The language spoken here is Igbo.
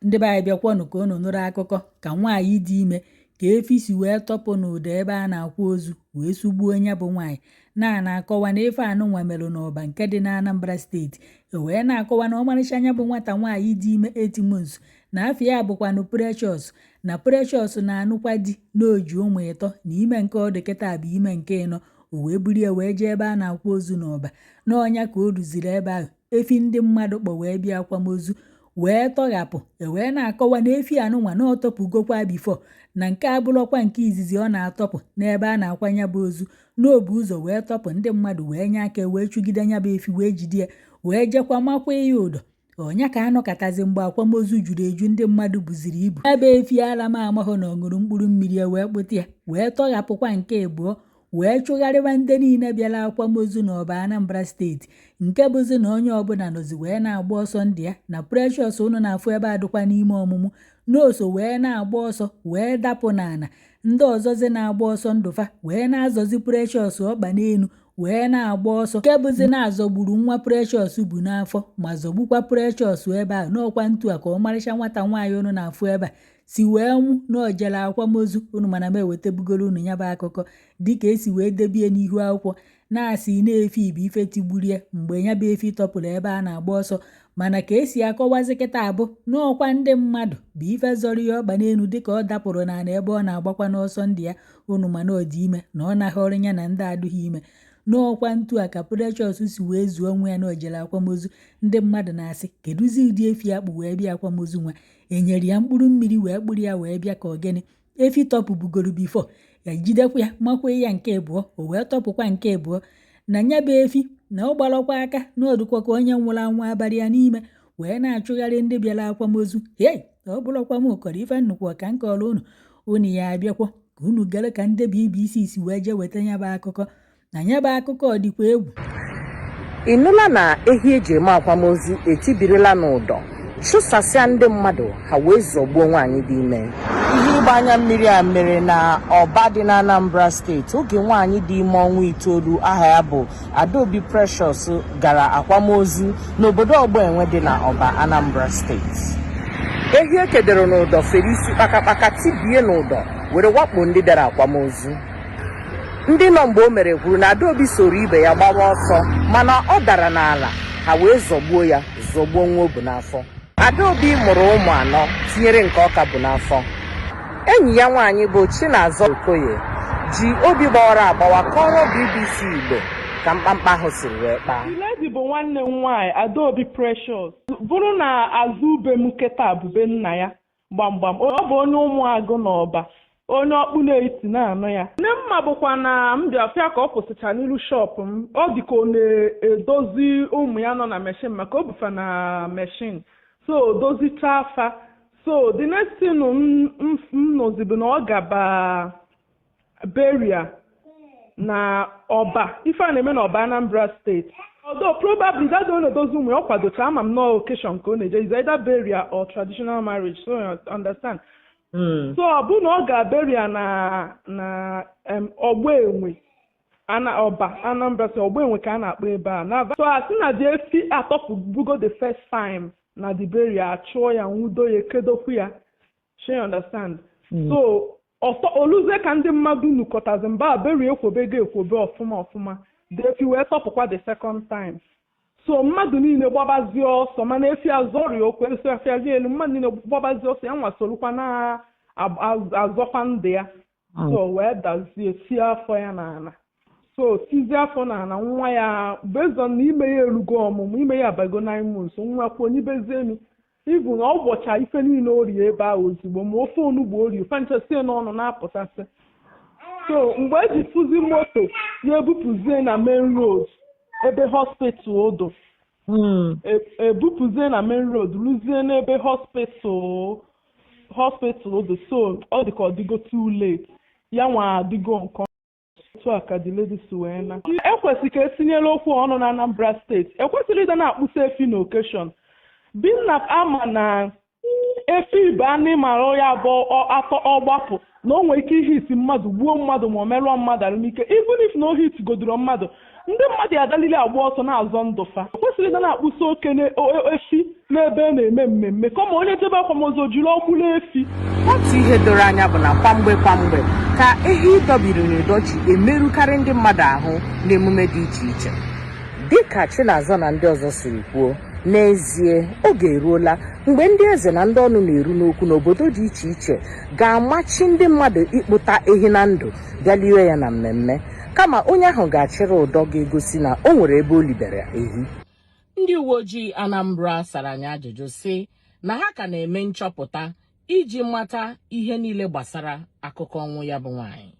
Ndị be anyị, bịakwanụ ka unu nụrụ akụkọ ka nwaanyị dị ime ka efi si wee tọpụ n'ụdọ ebe a na-akwa ozu wee sugbuo ya bụ nwaanyị. Na-akọwa na ife anụnwa merụ n'Ọba nke dị na Anambra Steeti. E wee na-akọwa na ọmarịcha anya bụ nwata nwaanyị dị ime 8 months, na afọ ya bụkwanụ Precious, na Precious na-anụkwa di, na oji ụmụ 3, na ime nke ọ dị kịta bụ ime nke 4. O wee buru ya wee jee ebe a na-akwa ozu n'Ọba. N'ọnya ka o ruziri ebe ahụ, efi ndị mmadụ kpọ wee bịa akwamozu wee tọghapụ. E wee na-akọwa na efi anụnwa na ọtọpụgokwa before, na nke abụrọkwa nke izizi ọ na-atọpụ n'ebe a na-akwanya bụ ozu. N'obu ụzọ wee tọpụ, ndị mmadụ wee nye aka wee chụgide nya bụ efi, wee jide ya, wee jekwa makwa ya ụdọ. Ọnya ka anọkọtazi mgbe akwamozu juru eju, ndị mmadụ buziri ibu ebe efi ala m amahụ na ọ ṅụrụ mkpụrụ mmiri ya wee kpụta ya, wee tọghapụkwa nke abụọ, wee chụgharịwa ndị niile bịara akwamozu n'Ọba, Anambra Steeti, nke bụzi na onye ọbụla nọzi wee na-agba ọsọ ndị ya. Na Precious unu na-afụ ebe adịkwa n'ime ọmụmụ n'oso wee na-agba ọsọ wee dapụ n'ala. Ndị ọzọzi na-agba ọsọ ndụfa wee na-azọzi Precious ọkpa n'elu wee na-agba ọsọ, nke bụzi na-azọgburu nwa Precious bụ n'afọ, ma zọgbukwa Precious ebe ahụ. N'ọkwa ntu a ka ọmarịcha nwata nwaanyị unu na-afụ ebe a si wee nwụ na ojere akwamozu unu. Mana m ewetabugoro unu ya bụ akụkọ dịka esi wee debie n'ihu akwụkwọ, na-asị na-efi bụ ife tigburie mgbe ya bụ efi tọpụrụ ebe a na-agba ọsọ. Mana ka esi akọwazi kịta abụ n'ọkwa ndị mmadụ bụ ife zọrọ ya ọkpa n'elu dịka ọ dapụrụ n'ala ebe ọ na-agbakwa n'ọsọ ndị ya unu. Mana ọ dị ime na ọ naghọrọ ya na ndị adịghị ime. N'ọkwa ntu a ka Precious si wee zuo onwe ya na ojere akwamozu. Ndị mmadụ na-asị, kedụzi ụdị efi akpụ wee bịa akwamozu nwa? Enyere ya mkpụrụ mmiri wee kpụrụ ya wee bịa, ka ọ gịnị? Efi tọpụbugoro before, ya jidekwa ya makwa ya nke abụọ, o wee tọpụkwa nke abụọ. Na ya bụ efi na ọ gbarọkwa aka na ọdụkwa ka onye nwụrụ anwụ abalị ya n'ime wee na-achụgharị ndị bịara akwamozu. Hei, ọ bụrụkwa m kọrọ ife nnukwu ka m kọrọ unu, unu ya abịakwa ka unu gere ka ndị BBC si wee jee weta ya bụ akụkọ. Na ya bụ akụkọ dịkwa egwu. Ị nụla na ehi eji eme akwamozu etibirila n'ụdọ chụsasịa ndị mmadụ, ha wee zọgbuo nwaanyị dị ime? Ihe ịgba anya mmiri a mere na Ọba dị na Anambra Steeti oge nwaanyị dị ime ọnwa 9 aha ya bụ Adaobi Precious gara akwamozu n'obodo Ọgbaenwe dị na Ọba, Anambra Steeti. Ehi ekedoro n'ụdọ fere isi kpakakpaka tibie n'ụdọ were wakpo ndị bịara akwamozu. Ndị nọ mgbe o mere kwuru na Adaobi soro ibe ya gbawa ọsọ, mana ọ dara n'ala, ha wee zọgbuo ya, zọgbuo nwa o bu n'afọ. Adaobi mụrụ ụmụ 4, tinyere nke ọka bụ n'afọ. Enyi ya nwaanyị bụ Chinazọ Okoye ji obi gbawara agbawa kọrọ BBC Igbo ka mkpamkpa ahụ siri wee kpaa. The lady bụ nwanne m nwaanyị, Adaobi Precious, bụrụ na azụ ube m kịta bụ be nna ya gbamgbam. Ọ bụ onye Ụmụagụ n'Ọba, onye ọkpụ na-eti na-anụ ya. Nne mma bụkwa na m bịa fịa ka ọ kwụsịcha n'ilu shop m. Ọ dị ka ọ na-edozi ụmụ ya nọ na machine, maka o bufa na machine, so dozichaa afa. So the next thing m nọzibu na ọ gaba burial na Ọba, ife a na-eme n'Ọba, Anambra Steeti. Although probably that ọ na-edozi ụmụ ya, ọ kwadocha, ama m nọọ occasion ka ọ na-eje, is either burial or traditional marriage, so you understand. So ọ bụ na ọ ga burial na Ọgba Enwe ana Ọba, Anambra Steeti. Ọgba Enwe ka a na-akpọ ebe a na. So a sị na the efi atọpụbugo the first time na the burial, achụọ ya, nwudo ya, ekedokwu ya. Shey you understand? So ọtọ oluzie ka ndị mmadụ nukọtazi mba burial ekwobego ekwobe ọfụma ọfụma, the efi wee tọpụkwa the second time. So mmadụ niile gbabazie ọsọ, mana efi azọrị okwu esi afịazi elu. Mmadụ niile gbabazie ọsọ, ya nwa sorokwa na-azọkwa ndụ ya, so wee dazie sie afọ ya n'ala. So sizie afọ n'ala, nwa ya based on na ime ya erugo ọmụmụ, ime ya abago 9 months, nwa kwuo onyibezie mi ibu na ọ gbọcha ife niile o rie ebe ahụ ozugbo, ma ofe onugbu o rie fanchasie n'ọnụ na-apụtasị. So mgbe eji fụzi moto ya ebupụzie na main road ebe hospital odo, ebupụzie na main road ruzie n'ebe hospital odo, so ọ dị ka ọ dịgo too late, ya nwa adịgo nke otu a ka the lady si wee na. Ekwesị ka etinyere okwu ọnụ na Anambra Steeti. Ekwesịrị ịda na-akpụsa efi na occasion bi na ama na efi bụ animal ya bụ atọ ọgbapụ na o nwere ike ihe isi mmadụ, gbuo mmadụ, ma ọ merụọ mmadụ arụmike, even if na o hit godoro mmadụ. Ndị mmadụ adalili agba ọsọ na-azọ ndụ fa. Kwesịrị ịda na-akpụsa oke efi n'ebe a na-eme mmemme, kama onye jebe akwamozu jiri ọgbụla efi. Otu ihe doro anya bụ na kwamgbe kwamgbe ka ehi dọbiri n'ụdọ ji emerụkarị ndị mmadụ ahụ n'emume dị iche iche. Dịka Chinazọ na ndị ọzọ siri kwuo, n'ezie oge eruola mgbe ndị eze na ndị ọnụ na-eru n'okwu n'obodo dị iche iche ga-amachi ndị mmadụ ịkpụta ehi na ndụ bịa liwe ya na mmemme, kama onye ahụ ga-achịrị ụdọ ga-egosi na o nwere ebe o libere ehi. Ndị uwe ojii Anambra sara anyị ajụjụ sị na ha ka na-eme nchọpụta iji mata ihe niile gbasara akụkọ ọnwụ ya bụ nwaanyị.